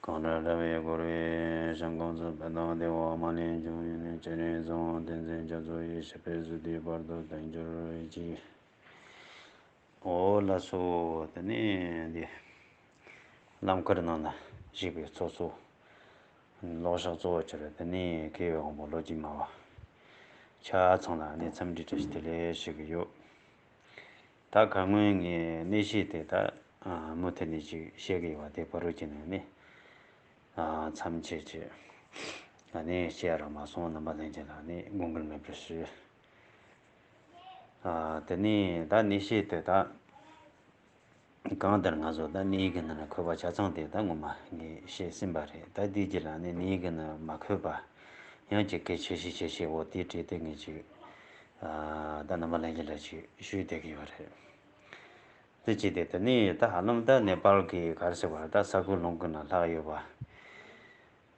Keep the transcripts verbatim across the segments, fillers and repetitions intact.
གང་འདྲ་འདྲ་བའི་སྐོར་བའི་ཞིང་ཁམས་སུ་བོད་དང་དེ་བ་མ་ལན་བྱུང་ཡོད་ནས་ཅི་རིགས་སུའང་བསྟན་འཛིན་རྒྱ་མཚོ་ཡི་ཞབས་པད་སྲིད་མཐའི་བར་དུ་བརྟན་གྱུར་ཅིག། འོ་ལགས་སོ། དེ་ནས་འདི་རྣམ་དཀར་ནང་ན་བཞུགས་པའི་ཚོགས་གཙོ་ལོག་ཤག་གཙོ་བོ་ཆེར་དེ་ནས་མཁས་པའི་དབང་པོ་ལོ་རྒྱུས་སྨྲ་བ་ཆ་ཚང་ལ་ནས་འཚམས་འདྲི་བཀྲ་ཤིས་བདེ་ལེགས་ཞུ་གི་ཡོད། ད་ག་སྔོན་ངས་གནས་བཤད་དེ་ད་མུ་མཐུད་ནས་ཅིག་བཤད་གི་ཡོད་པ་དེ་བར་རུ་ཅི་ནས་ནི་མཚམས་ཆད་ཅིག་ནས་བཤད་རག་མ་སོང་། རྣམ་པ་ལྷན་རྒྱས་ལ་ནི་དགོངས་འགལ་མེད་པར་ཞུ། དེ་ནས་ད་གནས་བཤད་དེ་ད་གང་ལྟར་ང་ཚོ་ད་གནས་ཡིག་གི་ནང་ལ་འཁོད་པ་ཆ་ཚང་དེ་ད་ངོ་མ་ངས་བཤད་ཟིན་པ་རེད། ད་དེའི་རྗེས་ལ་ནི་གནས་ཡིག་གི་ནང་མ་འཁོད་པ་ཡང་ཅིག་གལ་ཆེ་ཤོས་ཆེ་ཤོས་འོ་དེ་བྲིས་ཏེ་ངས་ཅིག་ད་རྣམ་པ་ལྷན་རྒྱས་ལ་ཅིག་ཞུས་བསྡད་ཀྱི་ཡོད་རེད། དེ་བྱས་ཏེ་དེ་ནས་ད་ཧ་ལམ་ད་ནེ་པཱལ་གྱི་ག་རེ་ཟེར་བ་རེད། ད་ས་ཁུལ་ལུང་ཁུལ་ནང་ལྷག་ཡོད་པ་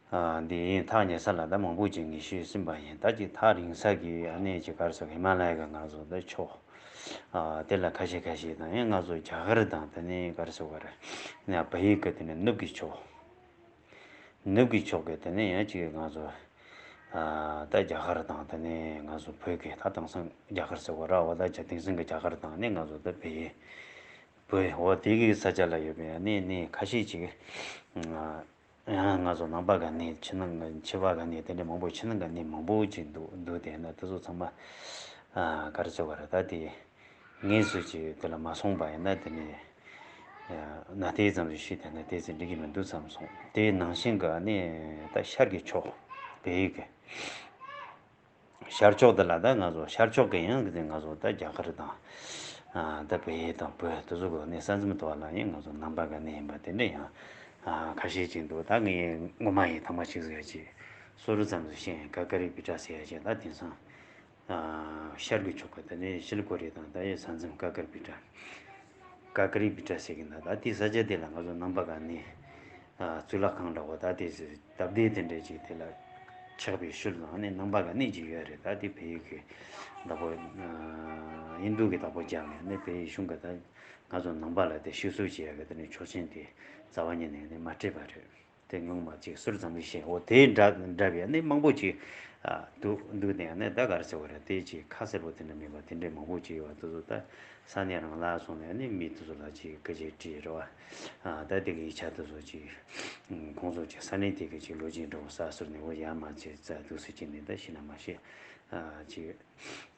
འདི་ཡིན། ཐག་ཉེ་ས་ལ་ད་མང་པོ་ཅིག་ངས་ཞུས་ཟིན་པ་ཡིན། ད་ཅིག་ཐག་རིང་ས་གི་ཨ་ནེ་ཅིག་ག་རེ་ཟེར་ཧི་མ་ལ་ཡ་གི་ང་ཚོ་ད་ཕྱོགས་དེ་ལ་ཁ་ཤས་ཁ་ཤས་དང་ཡང་ང་ཚོ་རྒྱ་གར་དང་དེ་ནས་ག་རེ་ཟེར་བ་རེད། ནེ་བལ་ཡུལ་གི་དེ་ནས་ནུབ་ཀྱི་ཕྱོགས། ནུབ་ཀྱི་ཕྱོགས་ཀྱི་དེ་ནས་ཡང་ཅིག་ང་ཚོ་ད་རྒྱ་གར་དང་དེ་ནས་ང་ཚོ་བོད་ཀྱི་ད་དེང་སང་རྒྱ་གར་ཟེར་བ་ར་བ། ད་རྒྱ་དེང་སང་གི་རྒྱ་གར་དང་ནི་ང་ཚོ་ད་བལ་ཡུལ་བོད་འོ་དེ་གི་ས་ཆ་ལ་ཡོད་པའི་ནི་ནི་ཁ་ཤས་ཅིག་ང་ཚོ་ནང་པ་ག་ནས་ཕྱི་ནང་གི་ཕྱི་པ་ག་ནས་དེ་འདྲ་མང་པོ་ཕྱི་ནང་ག་ནས་མང་པོ་ཅིག་འདུག་འདུག་དེ་ན་དེ་ཚོ་ཚང་མ་ག་རེ་ཟེར་བ་རེད། ད་དེ་ངས་སུ་ཅིག་དེ་ལ་མ་སོང་པ་ཡིན་ན་དེ་ནས་ན་དེ་ཙམ་ཞིག་ཤེས་དེ་ན་དེ་ཚོ་འགྲིག་གི་མི་འདུག་བསམ་སོང་། དེ་ནང་བཞིན་ག་ནས་ད་ཤར་གྱི་ཕྱོགས་བལ་ཡུལ་གི་ཤར་ཕྱོགས་དེ་ལ་ད་ང་ཚོ་ཤར་ཕྱོགས་ཀྱི་ཡང་གི་ང་ཚོ་ད་རྒྱ་གར་དང་ད་བལ་ཡུལ་དང་བོད་དེ་ཚོ་གི་ནས་ས་མཚམས་དེ་བ་ལ་ཡང་ང་ཚོ་ནང་པ་ག་ནས་ཡིན་པ་དེ་འདྲ་ཡང་ཁ་ཤས་ཅིག་འདུག་ད་ངས་ངོ་མ་ཡིན་ཐང་མ་ཞིག་ཟེར་ཡ་ཅིག་སོ་རུ་ཙམ་ཞིག་ཤེས་ཡིན། ཀ་ཀ་རི་པི་ཏྲ་ཟེར་ཡ་ཅིག་ད་དེང་སང་ཤར་གྱི་ཕྱོགས་ཀྱི་དེ་ནས་ཤིལ་ཀོ་རི་དང་ད་ཡི་ས་མཚམས་ཀ་ཀ་རི་པི་ཏྲ། ཀ་ཀ་རི་པི་ཏྲ་ཟེར་གྱི་འདུག་ད་དེ་ས་ཆ་དེ་ལ་ང་ཚོ་ནང་པ་ག་ནས་གཙུག་ལག་ཁང་འདྲ་བོ་ད་དེ་སྟབས་བདེ་དེ་འདྲ་ཅིག་དེ་ལ་ཆགས་པའི་ཤུལ་དང་ནི་ནང་པ་ག་ནས་ཅིག་ཡོད་རེད། ད་དེ་བལ་ཡུལ་གྱི་བདག་པོ་ཨིན་རྡུ་གི་བདག་པོ་རྒྱག་ནས་ནི་བལ་ཡུལ་གཞུང་གི་ད་ང་ཚོ་ནང་པ་ལ་དེ་བཤུ་གསོ་བྱེད་ཡ་གི་དེ་ནི་ཆོག་མཆན་དེ་རྩ་བ་ཉིད་ནས་ནི་མ་སྤྲད་པ་རེད། དེ་ངོ་མ་ཅིག་ཟུར་ཙམ་ཞིག་བཤད། འོ་དེ་འདྲ་འདྲ་བའི་ནི་མང་པོ་ཅིག་འདུག་འདུག་དེ་ནི་ད་ག་རེ་ཟེར་བ་རེད། དེ་ཅིག་ཁ་གསལ་པོ་དེ་འདྲ་མེད་པ་དེ་འདྲའི་མང་པོ་ཅིག་ཡོད་པ་དེ་ཚོ་ད་ས་གནས་རང་ལ་སོང་ནས་ནི་མི་དེ་ཚོ་ལ་ཅིག་སྐད་ཆ་དྲིས་རེད་བ། ད་དེ་གི་ཡིག་ཆ་དེ་ཚོ་ཅིག་ཁོང་ཚོ་ཅིག་ས་གནས་དེ་གི་ཅིག་ལོ་རྒྱུས་འདྲ་བོ་ས་ཟུར་ནས་འོ་ཡ་མ་ཅིག་རྩ་འདུག་སེ་ཅིག་ནས་ད་ཤི་ན་མ་ཤི་ཅིག་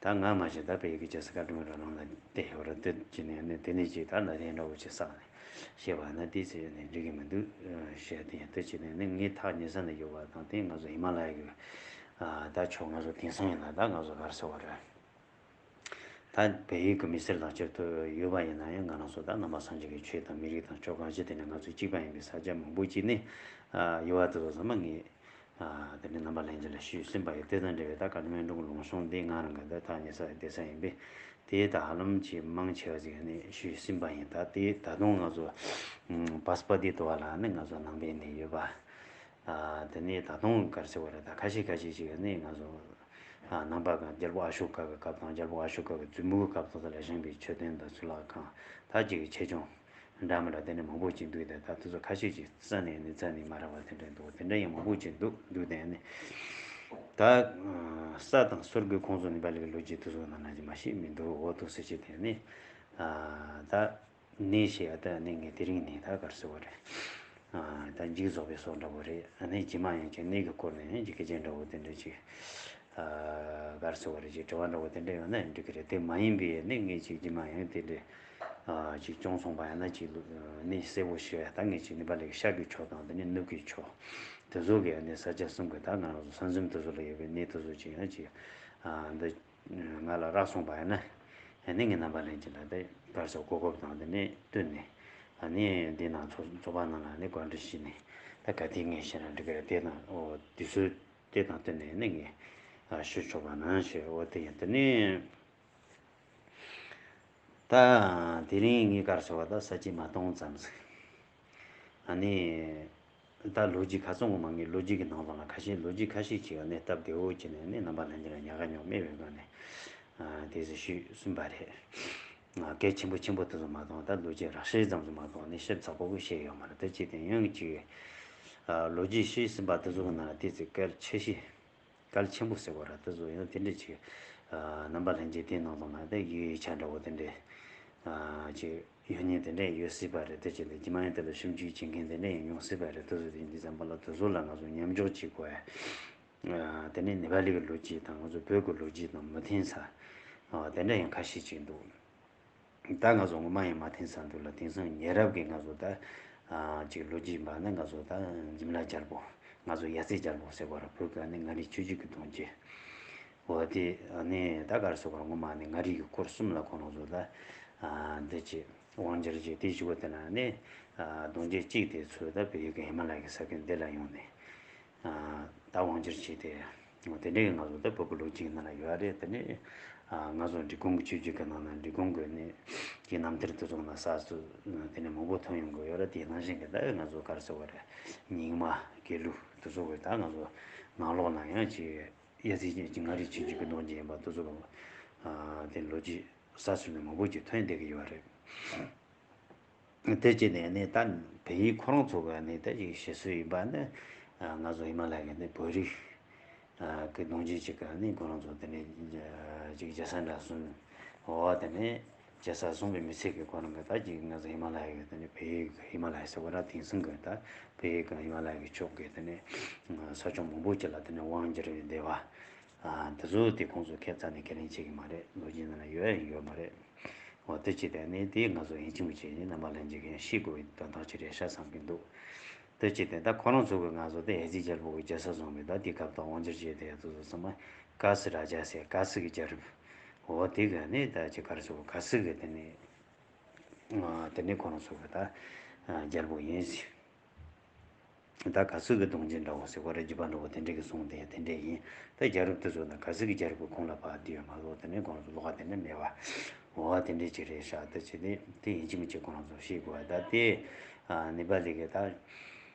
ད་ང་མ་ཤེས། ད་བལ་ཡུལ་གྱི་རྒྱལ་ས་ཀ་ཐ་མན་ཌུ་ནང་ལ་བསྡད་ཡོད་རེད། དེ་བྱས་ནས་ནི་དེ་ནས་ཅིག་ད་ལ་དེ་འདྲ་བོ་ཅིག་བསགས་ནས་བཤད་པ་ན་དེ་ཚོ་ནི་འགྲིག་གི་མི་འདུག་བཤད་དེ་ཡང་དེ་བྱས་ནས་ནི་ངའི་ཐག་ཉེ་ས་ནས་ཡོད་པ་དང་དེ་ང་ཚོ་ཧི་མ་ལ་ཡ་གི་ད་ཕྱོགས་ང་ཚོ་དེང་སང་ཡིན་ན་ད་ང་ཚོ་ག་རེ་ཟེར་བ་རེད། ད་བལ་ཡུལ་གི་མི་སེར་ལག་ཁྱེར་དུ་ཡོད་པ་ཡིན་ན་ཡང་ང་རང་ཚོ་ད་ནང་པ་སངས་རྒྱས་ཀྱི་ཆོས་དང་མི་རིགས་དང་ཆོས་གང་ཅི་དེ་ནས་ང་ཚོ་གཅིག་པ་ཡིན་པའི་ས་ཆ་མང་པོ་ཅིག་ནི་ཡོད་པ་དེ་ཚོ་ཚང་མ་ངས། དེ་ནས་རྣམ་པ་ལྷན་རྒྱས་ལ་ཞུས་ཟིན་པ་ཡོད། དེ་དང་འབྲེལ་བའི་ད་ཀ་ཐ་མན་ཌུ་གི་ལུང་གཤོང་འདི་ང་རང་གི་ད་ཐག་ཉེ་ས་བསྡད་ས་ཡིན་པས། དེ་ད་ཧ་ལམ་གྱི་མང་ཆེ་བ་ཞིག་ནས་ཞུས་ཟིན་པ་ཡིན། ད་དེ་ད་དུང་ང་ཚོ་པཱ་སི་པོ་ཊི་དེ་དོ་བ་ལ་ནི་ང་ཚོ་ནང་པའི་ནས་ཡོད་པ། དེ་ནས་ད་དུང་ག་རེ་ཟེར་བ་རེད། ད་ཁ་ཤས་ཁ་ཤས་ཤིག་ནི་ང་ཚོ་ནང་པ་གང་རྒྱལ་པོ་ཨ་ཤོ་ཀ་གི་སྐབས་དང་རྒྱལ་པོ་ཨ་ཤོ་ཀ་གི་བཙུན་མོའི་སྐབས་དེ་ཚོ་ལ་བཞེངས་པའི་མཆོད་རྟེན་དང་གཙུག་ལག་ཁང་ད་ཅིག་ཆེ་ཆུང་འདྲ་མི་འདྲ་དེ་འདྲ་མང་པོ་ཅིག་འདུག་དེ་ད་དེ་ཚོ་ཁ་ཤས་ཅིག་རྩ་ནས་ནི་རྩ་ནས་མ་རག་པ་དེ་འདྲ་འདུག་དེ་འདྲ་ཡང་མང་པོ་ཅིག་འདུག་འདུག་དེ་ནི་ད་ས་དང་ཟུར་གི་ཁོང་ཚོ་ནི་པཱ་ལི་གི་ལོ་རྒྱུས་དེ་ཚོ་ནང་ན་ཅིག་མ་ཤེས་མི་འདུག་འོ་དེ་ཚོ་ཅིག་དེ་ནི་ད་ནི་ཞེས་ཡ་ད་ནི་ངས་དེ་རིང་ནི་ད་ག་རེ་ཟེར་བ་རེད། ད་འཇིགས་རྫོགས་པའི་སོགས་འདྲ་བོ་རེད། ཨ་ནི་རྗེས་མ་ཡང་ཅིག་གནས་ཀྱི་སྐོར་ནས་ཡང་ཅིག་སྐད་ཆ་འདྲ་བོ་དེ་འདྲ་ཅིག་ག་རེ་ཟེར་བ་རེད། ཅིག་དྲི་བ་འདྲ་བོ་དེ་འདྲ་ཡོད་ན་འགྲིག་གི་རེད། དེ་མ་ཡིན་པའི་ནི་ངས་ཅིག་རྗེས་མ་ཡང་དེ་འདྲ་ཅིག་བྱུང་སོང་བ་ཡང་ན་ཅིག་ནི་གསལ་པོ་ཞུ་ཡ། ད་ངས་ཅིག་ནི་པཱ་ལི་གི་ཤར་གྱི་ཕྱོགས་དང་དེ་ནས་ནུབ་ཀྱི་ཕྱོགས་དེ་ཚོ་གི་ནི་ས་ཆ་གསུམ་གི་ད་ང་རང་ཚོ་ས་མཚམས་དེ་ཚོ་ལ་ཡོད་པའི་གནས་དེ་ཚོ་ཅིག་ཡང་ཅིག་འདི་ང་ལ་རག་སོང་བ་ཡང་ན་ཨ་ནི་ངའི་རྣམ་པ་ལྷན་རྒྱས་ལ་དེ་ག་རེ་ཟེར་གོ་སྐབས་དང་དེ་ནས་བསྟུན་ནས་ཨ་ནི་འདི་ནང་ཚོགས་ཚོགས་པ་ནང་ལ་ནི་གོ་སྒྲིག་བྱས་ནས་ད་ག་དུས་ངས་བཤད་ན་འགྲིག་གི་རེད། དེ་དང་འོ་དུས་ཚོད་དེ་དང་བསྟུན་ནས་ནི་ངས་ཞུ་ཆོག་པ་ནང་བཞིན་འོ་དེ་ཡིན། དེ་ནས་ད་དེ་རིང་ངས་ག་རེ་ཟེར་བ་ད་ས་བཅད་མ་གཏོང་ཙམ་ཟིག་ཨ་ནི། ད་ལོ་རྒྱུས་ཁ་ཚང་གི་མ་ངས་ལོ་རྒྱུས་ཀྱི་ནང་དོན་ལ་ཁ་ཤས་ལོ་རྒྱུས་ཁ་ཤས་ཅིག་ནས་སྟབས་བདེ་བོ་བྱས་ནས་ནི་རྣམ་པ་ལྷན་རྒྱས་ལ་ཉག་ག་ཉོག་མེད་པའི་སྒང་ནས་དེ་ཚོ་ཞུས་ཟིན་པ་རེད། གལ་ཆེན་པོ་ཆེན་པོ་དེ་ཚོ་མ་གཏོགས་ད་ལོ་རྒྱུས་རགས་བཤད་ཙམ་ཞིག་མ་གཏོགས་ནི་ཞིབ་ཚགས་པོ་བཤད་ཡོད་མ་རེད། ད་ཅི་དེ་ཡང་ཅིག་ ལོ་རྒྱུས་ཤེས་ཟིན་པ་དེ་ཚོ་གི་ནང་དེ་ཚོ་གལ་ཆེ་ཤོས། གལ་ཆེན་པོ་ཟེར་བ་ར་དེ་ཚོ་ཡང་དེ་འདྲས་ཅིག་རྣམ་པ་ལྷན་རྒྱས་དེ་ནང་དུ་ན་དེ་ཡིག་ཡིག་ཆ་འདྲ་བོ་དེ་འདྲས་ཅིག་ཡོད་ཉེན་དེ་འདྲས་ཡོད་སྲིད་པ་རེད། དེ་ཅི་འདྲས་རྗེས་མ་ཡང་དེ་ལ་ཞིབ་འཇུག་བྱེད་མཁན་དེ་འདྲས་ཡང་ཡོང་སྲིད་པ་རེད། དེ་ཚོ་དེ་འདི་ཙམ་པ་ལ་དེ་ཚོ་ལ་ང་ཚོ་མཉམ་འཇོག་བྱེད་དགོས་ཡ། དེ་ནས་ནེ་པ་ལི་གི་ལོ་རྒྱུས་དང་ང་ཚོ་བོད་ཀྱི་ལོ་རྒྱུས་དང་མི་མཐུན་ས་དེ་འདྲ་ཡང་ཁ་ཤས་ཅིག་འདུག་ད་ང་ཚོ་ངོ་མ་ཡང་མ་མཐུན་ས་འདུག་ལ། དེང་སང་ཉེ་རབས་ཀྱི་ང་ཚོ་ད་ཅིག་ལོ་རྒྱུས་འབའ་ན་ང་ཚོ་ད་འཇིམ་ལ་རྒྱལ་པོ། ང་ཚོ་ཡ་རྩེ་རྒྱལ་པོ་ཟེར་བ་ར་བོད་ཀྱི་ནི་མངའ་རིས་ཆོས་བརྒྱུད་ཀྱི་གདུང་རྒྱུད། འོ་དེ་ནི་ད་ག་རེ་ཟེར་བ་ར་ངོ་མ་ནི་མངའ་རིས་ཀྱི་སྐོར་གསུམ་ལ་ཁོ་རང་ཚོ་ད་འདི་ཅིག་དབང་སྒྱུར་བྱས། དེ་བཞི་པོ་དེ་ན་ནི་གདུང་རྒྱུད་གཅིག་དེ་ཚོ་ད་བོད་ཡུལ་གྱི་ཧི་མ་ལ་ཡའི་ས་ཁུལ་འདི་ལ་ཡོང་ནས། ད་དབང་སྒྱུར་བྱས་ཏེ། དེ་འདྲའི་ང་ཚོ་ད་བོད་ཀྱི་ལོ་རྒྱུས་ནང་ལ་ཡོད་རེད། དེ་ནས་ང་ཚོ་འབྲི་གུང་གི་ཆོས་བརྒྱུད་ཀྱི་ནང་ན་འབྲི་གུང་གི་ནས་ཀྱི་རྣམ་ཐར་དེ་ཚོ་ནང་ས་སུ་དེ་ནས་མང་པོ་ཐོན་ཡོང་གི་ཡོད་རེད། དེ་ནང་བཞིན་གྱི་ད་ང་ཚོ་ག་རེ་ཟེར་བ་རེད། རྙིང་མ་དགེ་ལུགས་དེ་ཚོ་གི་ད་ང་ཚོ་ནང་ལོགས་ན་ཡང་ཅིག་ཡ་ཚིག་ཅན་གྱི་མངའ་རིས་ཆོས་བརྒྱུད་ཀྱི་གདུང་རྒྱུད་ཡིན་པ་དེ་ཚོ་གི་དེ་ལོ་རྒྱུས་ས་སུ་ནས་མང་པོ་ཅིག་ཐོན་བསྡད་ཀྱི་ཡོད་རེད། དེ་བྱས་ནས་ནི་ད་བལ་ཡུལ་ཁོ་རང་ཚོ་གི་ནི་ད་ཅིག་བཤད་སྲོལ་ཡིན་པ་ནི། ང་ཚོ་ཧི་མ་ལ་ཡའི་ནི་བོད་རིགས་ཀྱི་གདུང་རྒྱུད་ཅིག་གི་ནི་ཁོ་རང་ཚོ་དེ་ནི་ཅིག་རྒྱལ་ས་འདྲ་གསུམ། འོ་དེ་ནི་རྒྱལ་ས་གསུམ་པའི་མི་ཚེ་གི་ཁོ་རང་གི་ད་ཅིག་ང་ཚོ་ཧི་མ་ལ་ཡའི་དེ་ནི་བལ་ཡུལ་གི་ཧི་མ་ལ་ཡ་ཟེར་བ་ར་དེང་སང་གི་ད་བལ་ཡུལ་གི་ཧི་མ་ལ་ཡའི་ཕྱོགས་ཀྱི་དེ་ནི་ས་ཕྱོགས་མང་པོ་ཅིག་ལ་དེ་ནི་དབང་སྒྱུར་བའི་སྡེ་བ། དེ་ཚོ་དེ་ཁོང་ཚོ་ཁྱད་མཚར་ནས་ཁས་ལེན་བྱེད་ཀྱི་མ་རེད། ལོ་རྒྱུས་ནང་ན་ཡོད་ཡང་ཡོད་མ་རེད། འོ་དེ་བྱས་ཏེ་ནི་དེ་ང་ཚོ་ཡིན་གཅིག་མིན་གཅིག་ནི་རྣམ་པ་ལྷན་རྒྱས་ཀྱིས་ཤེས་དགོས་པའི་དོན་དག་ཅིག་རེད་ཤག་བསམ་གྱི་འདུག་དེ་བྱས་ཏེ་ད་ཁོ་རང་ཚོ་གི་ང་ཚོ་དེ་ཡ་རྩེ་རྒྱལ་པོ་གི་རྒྱལ་ས་བཟུང་བའི་ད་དེ་སྐབས་དང་དབང་སྒྱུར་བྱས་ཏེ་དེ་ཚོ་ཚང་མ་ཀ་སི་རཱ་ཇ་ཟེར། ཀ་སི་གི་རྒྱལ་རབས། འོ་དེ་གི་ནི་ད་ཅི་ག་རེ་ཟེར། ཀ་སི་གི་དེ་ནི་དེ་ནི་ཁོ་རང་ཚོ་གི་ད་རྒྱལ་པོ་ཡིན་ཟེར། ད་ག་སུ་གི་གདུང་རྒྱུད་འདྲ་བོ་ཟེར་བ་རེད། རྒྱུད་པ་འདྲ་བོ་དེ་འདྲས་ཀྱི་གསུང་དེ་དེ་འདྲས་ཡིན། ད་རྒྱལ་རབས་དེ་ཚོ་ན་ག་སུ་གི་རྒྱལ་པོ་ཁོང་ལ་བབས་དུས་མ་གཏོགས་དེ་ནས་ཁོང་ཚོ་ལོགས་ཀ་དེ་འདྲས་མེད་པ། འོ་དེ་འདྲས་ཅིག་རེད་ཤག་དེ་བྱས་ནས་དེ་ཡིན་གཅིག་མིན་གཅིག་ཁོང་ཚོ་ཤེས་དགོས་པ། ད་དེ་ནེ་པ་ལི་གི་ད་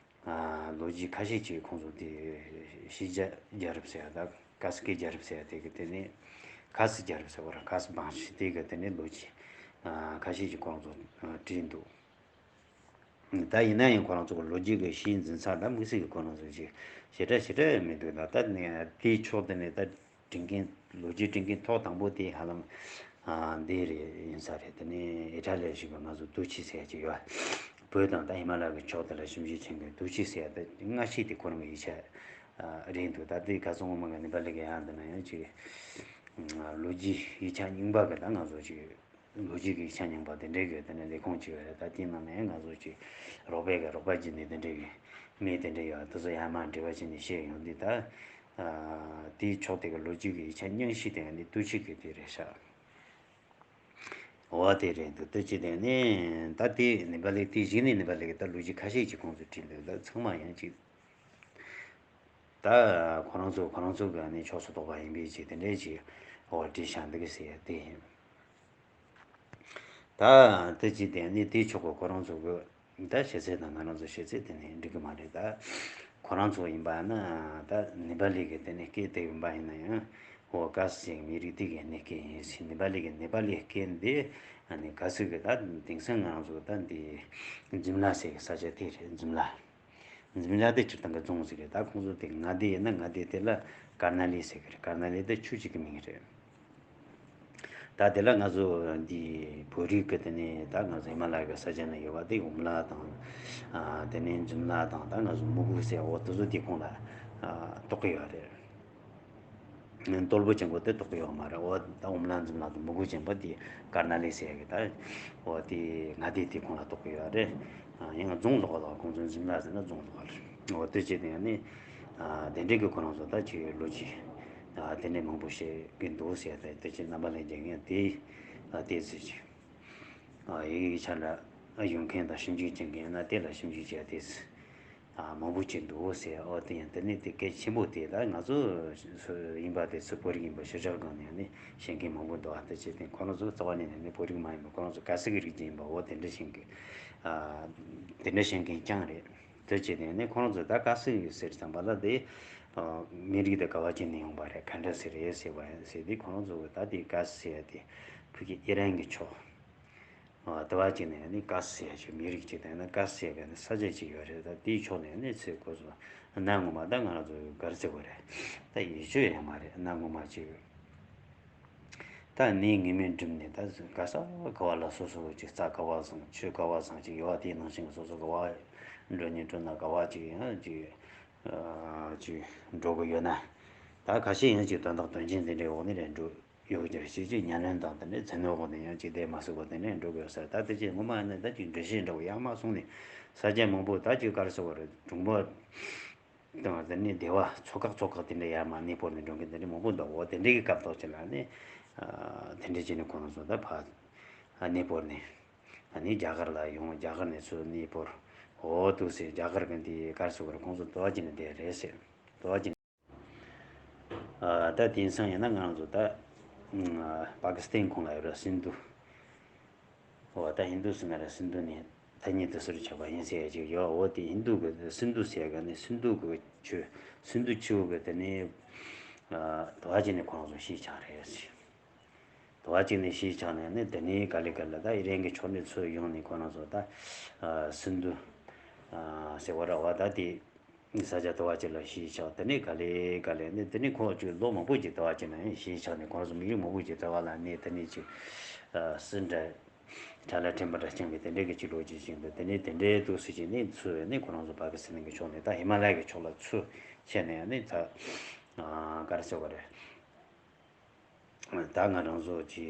ལོ་རྒྱུས་ཁ་ཤས་ཅིག་ཁོང་ཚོ་དེ་ཤེས་རྒྱ་རྒྱལ་རབས་ཟེར་ཡ། ད་ག་སུ་གི་རྒྱལ་རབས་ཟེར་ཡ་དེ་གི་དེ་ནས་ག་སུ་རྒྱལ་རབས་ཟེར་བ་ར་ག་སུ་བང་ཞིག་དེ་གི་དེ་ནས་ལོ་རྒྱུས་ཁ་ཤས་ཅིག་ཁོང་ཚོ་བྲིས་འདུག་ད་ཡིན་ན་ཡང་ཁོ་རང་ཚོ་གི་ལོ་རྒྱུས་ཀྱི་ཤེས་འཛིན་ས་ད་དམིགས་བསལ་གྱི་ཁོ་རང་ཚོ་ཞིག་ཞེ་དྲག་ཞེ་དྲག་མི་འདུག་ད་ལྟ་ནས་དེའི་ཕྱོགས་དེ་ནས་ད་འབྲི་མཁན་ལོ་རྒྱུས་འབྲི་མཁན་ཐོག་དང་པོ་དེ་ཧ་ལམ་འདི་རེད་ཡིན་ས་རེད། དེ་ནས་ཨི་ཊ་ལི་ཞིག་གི་ང་ཚོ་ཏུ་ཆི་ཟེར་ཡ་ཅིག་ཡོད། བོད་དང་ད་ཧི་མ་ལ་གི་ཕྱོགས་དེ་ལ་ཞིབ་འཇུག་བྱེད་མཁན་ཏུ་ཆི་ཟེར་ཡ་ད་སྔ་ཕྱི་དེ་ཁོ་རང་གི་ཡིག་ཆ་རེད་འདུག་ད་དེ་ག་ཚོད་ངོ་མ་གི་ནེ་པ་ལི་གི་ཡང་འདི་ན་ཡང་ཅིག་ལོ་རྒྱུས་ཡིག་ཆ་རྙིང་པ་གི་ད་ང་ཚོ་ཅིག་ལོ་རྒྱུས་ཀྱི་ཆ་མཉམ་པ་དེ་འདྲའི་གི་དེ་ནས་ལས་ཁུངས་ཅིག་ཡོད་རེད། ད་དེའི་ནང་ནས་ང་ཚོ་ཅིག་རོགས་པའི་གི་རོགས་པ་བྱས་ནས་དེ་འདྲའི་གི་མི་དེ་འདྲའི་ཡོད། དེ་ཚོ་ཡར་མར་འབྲེལ་བ་བྱས་ནས་བཤད་ཡོང་དུས་ད་དེའི་ཕྱོགས་དེ་གི་ལོ་རྒྱུས་ཀྱི་ཡིག་ཆ་རྙིང་ཤོས་དེ་ཡང་དེ་ཏུ་ཆི་གི་དེ་རེད་ཤག་འོ་དེ་རེད་འདུག་དེ་ཅི་དེ་ནས་ད་དེ་ནེ་པ་ལི་དེ་གཞི་ནས་ནེ་པ་ལི་གི་ད་ལོ་རྒྱུས་ཁ་ཤས་ཅིག་ཁོང་ཚོས་བྲིས་འདུག་ད་ཚང་མ་ཡང་ཅིག་ད་ཁོ་རང་ཚོ་ཁོ་རང་ཚོ་གི་ནི་ཕྱོགས་སུ་གཏོགས་པ་ཡིན་པའི་ཅིག་དེ་འདྲའི་ཅིག་འོ་བྲིས་བཞག་འདུག་གི་ཟེར་ཡ་དེ་ཡིན། ད་དེ་ཅི་དེ་ནི་དེའི་ཕྱོགས་ཀྱི་ཁོ་རང་ཚོ་གི་ད་ཤེས་ཚད་དང་ང་རང་ཚོ་ཤེས་ཚད་དེ་ནི་འགྲིག་གི་མ་རེད། ད་ཁོ་རང་ཚོ་ཡིན་པ་ན་ད་ནེ་པ་ལི་གི་དེ་ནི་སྐད་དེ་ཡིན་པ་ཡིན་ན་ཡང་འོ་ག་སུ་ཞིག་མི་རིགས་དེ་གི་ནི་སྐད་ཡིན་ཟེར། ནེ་པ་ལི་གི་ནེ་པ་ལི་སྐད་འདི་ནི་ག་སུ་གི་ད་དེང་སང་ང་རང་ཚོ་ད་འདི་འཛིམ་ལ་ཟེར་གི་ས་ཆ་དེ་རེད། འཛིམ་ལ། འཛིམ་ལ་དེ་སྤྱིར་བཏང་གི་རྫོང་ཟིག་རེད། ད་ཁོང་ཚོ་དེ་མངའ་སྡེ་ཡིན་ན་མངའ་སྡེ་དེ་ལ་ཀར་ན་ལི་ཟེར་གི་རེད། ཀར་ན་ལི་དེ་ཆུ་གཅིག་གི་མིང་རེད། ད་དེ་ལ་ང་ཚོ་འདི་བོད་རིགས་ཀྱི་དེ་ནས་ད་ང་ཚོ་ཧི་མ་ལ་ཡའི་ས་ཆ་ན་ཡོད་པ་དེ་འོམ་ལ་དང་། དེ་ནས་འཛིམ་ལ་དང་ད་ང་ཚོ་མུ་གུ་ཟེར་འོ་དེ་ཚོ་དེ་ཁོངས་ལ་གཏོགས་ཀྱི་ཡོད་རེད། རྡོལ་བུ་ཅན་པོ་དེ་གཏོགས་ཀྱི་ཡོད་མ་རེད། འོ་ད་འོམ་ལ་འཛིམ་ལ་དང་མུ་གུ་ཅན་པོ་དེ་ཀར་ན་ལི་ཟེར་གི་ད་འོ་དེ་མངའ་སྡེ་དེ་ཁོངས་ལ་གཏོགས་ཀྱི་ཡོད་རེད། ཡང་རྫོང་ལོགས་ལ་ཁོང་ཚོ་འཛིམ་ལ་ཟེར་ན་རྫོང་ལོགས་ལ་འོ་དེ་བྱས་ཏེ་ཡང་ནི་དེ་འདྲའི་གི་ཁོ་རང་ཚོ་ད་ཅིག་ལོ་རྒྱུས་དེ་འདྲའི་མང་པོ་བཤད་གི་འདུག་ཟེར། ད་དེ་ཅིག་རྣམ་པ་ལྷན་རྒྱས་ངས་དེ་དེ་ཟེར་གྱི། ཡིག་ཡིག་ཆ་ལ་ཡོང་མཁན་དང་ཞིབ་འཇུག་བྱེད་མཁན་ཡིན་ན་དེ་ལ་ཞིབ་འཇུག་བྱས་ཏེ་མང་པོ་བྱས་འདུག་ཟེར། ཨོ་དེ་ཡང་དེ་ནི་དེ་གལ་ཆེན་པོ་དེ་ད་ང་ཚོ་ཡིན་པ་དེ་ཚོ་བོད་རིགས་ཡིན་པ་ཤུལ་བཞག་སྒང་ནས་ནི་བཤད་མཁན་མང་པོ་འདུག་ཨ་དེ་བྱས་ཏེ་ཁོ་རང་ཚོ་རྩ་བ་ནས་ནི་བོད་རིགས་མ་ཡིན་པ་ཁོ་རང་ཚོ་ག་ས་གི་རིགས་ཅན་ཡིན་པ་འོ་དེ་འདྲ་བཤད་མཁན་དེ་འདྲ་བཤད་མཁན་རྐྱང་རེད། དེ་བྱས་ཏེ་ནི་ཁོ་རང་ཚོ་ད་ག་ས་གི་ཟེར་ཙམ་པ་ལ་དེ་མི་རིགས་དེ་ག་བ་ཅན་ནས་ཡོང་པ་རེད། ག་འདྲ་ཟེར་རེད་ཟེར་བ་ཡིན་ཟེར་དེ་ཁོ་རང་ཚོ་གི་ད་དེ་ག་ས་ཟེར་ཡ་དེ་ཕ་གི་ཨི་རན་གི་ཕྱོགས། ཨ་དེ་བ་ཅིག་ནས་ནི་ཀ་སི་ཟེར་ཡ་ཅིག་མི་རིགས་ཅིག་དང་ནི་ཀ་སི་ཟེར་བའི་ནི་ས་ཆ་ཅིག་ཡོད་རེད། ད་དེའི་ཕྱོགས་ནས་ནི་ཚེ་ཁོ་ཚོ་གནའ་སྔོན་མ་ད་ང་རང་ཚོ་ག་རེ་ཟེར་དགོས་རེད། ད་ཡིད་སྤྱོད་ཡང་མ་རེད། གནའ་སྔོན་མ་ཅིག་ད་ནི་ངེས་མེད་འགྲིམ་ནས་ད་ག་ས་ག་བ་ལ་སོ་སོ་ཅིག་རྩྭ་ག་བ་བཟང་ཆུ་ག་བ་བཟང་ཅིག་ཡོད་པ་དེའི་ནང་བཞིན་སོ་སོ་ག་བ་འགྲོ་ཉིན་འགྲོ་ན་ག་བ་ཅིག་ཡང་ཅིག་ཅིག་འགྲོ་གི་ཡོད་ན། ད་ཁ་ཤས་ཡང་ཅིག་དོན་དག་དོན་རྐྱེན་དེ་འདྲའི་འོག་ནས་རེད་འགྲོ། ཡོད་ཀྱང་ཞིག་ཅིག་ཉམས་ལེན་དང་དེ་འདྲའི་ཚན་རིག་འོག་ནས་ཡང་ཅིག་བསྡད་མ་སྲིད་པ་དེ་འདྲའི་འགྲོ་དགོས་ས་ད་དེ་ཅིག་ངོ་མ་ནི་ད་ཅིག་འགྲུལ་བཞུད་འདྲ་བོ་ཡག་མ་སོང་ནས་ས་ཆ་མང་པོ་ད་ཅིག་ག་རེ་ཟེར་བ་རེད། གྲོང་པ་དང་དེ་ནས་སྡེ་བ་ཚོ་ཁག་ཚོ་ཁག་དེ་འདྲ་ཡར་མར་གནས་སྤོར་ནས་འགྲོ་མཁན་དེ་འདྲ་མང་པོ་འདུག་འོ་དེ་འདྲའི་གི་སྐབས་ཐོག་ཅིག་ལ་ནི་དེ་འདྲ་བྱས་ནས་ཁོ་རང་ཚོ་ད་ཕར་གནས་སྤོར་ནས་ཨ་ནི་རྒྱ་གར་ལ་ཡོང་། རྒྱ་གར་ནས་ཚུར་གནས་སྤོར། འོ་འདུག་སེ་རྒྱ་གར་གི་འདི་ག་རེ་ཟེར་བ་རེད། ཁོང་ཚོ་དུ་བ་ཅིག་ནས་བསྡད་རེད་ཟེར། དུ་བ་ཅིག་ཨ་ད་དེང་སང་ཡིན་ན་ང་རང་ཚོ་ད་ཨ་པ་ཀི་སི་ཐན་ཁོངས་ལ་ཡོད་ར་སིན་དྷུ། འོ་ད་ཧིན་དུ་སི་ང་ར་སིན་དྷུ་ནས་ཐ་སྙད་དུ་སུ་རུ་ཆགས་པ་ཡིན་ཟེར་ཡ་ཅིག་ཡོད། འོ་དེ་ཧིན་དུ་གི་སིན་དྷུ་ཟེར་ག་ནི་སིན་དྷུ་གི་ཆུ་སིན་དྷུ་ཆུ་གི་དེ་ནི་ཨ་དུ་བ་ཅིག་ནས་ཁོང་ཚོ་གཞིས་ཆགས་རེད་ཟེར། དུ་བ་གཅིག་ནས་གཞིས་ཆགས་ནས་ནི་དེ་ནས་ག་ལེ་ག་ལེ་ད་ཨི་རན་གྱི་ཕྱོགས་ནས་ཚུར་ཡོང་ནས་ཁོ་རང་ཚོ་ད་ཨ་སིན་དྷུ་ཨ་ཟེར་བ་ར་བ་ད་དེ་ས་ཆ་དུ་བ་གཅིག་ལ་གཞིས་ཆགས། དེ་ནས་ག་ལེ་ག་ལེ་ནི་དེ་ནས་ཁོ་ཅིག་ལོ་མང་པོ་ཅིག་དུ་བ་གཅིག་ན་ཡང་གཞིས་ཆགས་ནས་ཁོ་རང་ཚོ་མི་རིགས་མང་པོ་ཅིག་དུ་བ་ལ་གནས། དེ་ནས་ཅིག་ཨ་སིན་འདྲ་ཁྲ་ལ་ཕྲན་བུ་འདྲ་བཅངས་པའི་དེ་འདྲའི་གི་ཅིག་ལོ་རྒྱུས་ཅིག་འདུག་དེ་ནས་དེ་འདྲའི་དུས་སུ་ཅིག་ནས་ཚུར་ནས་ཁོ་རང་ཚོ་པ་ཀི་སི་ཐན་གྱི་ཕྱོགས་ནས་ད་ཧི་མ་ལ་ཡ་གི་ཕྱོགས་ལ་ཚུར་ཆས་ནས་ཡང་ནི་ད་ཨ་ག་རེ་ཟེར་བ་རེད། ད་ང་རང་ཚོ་གི་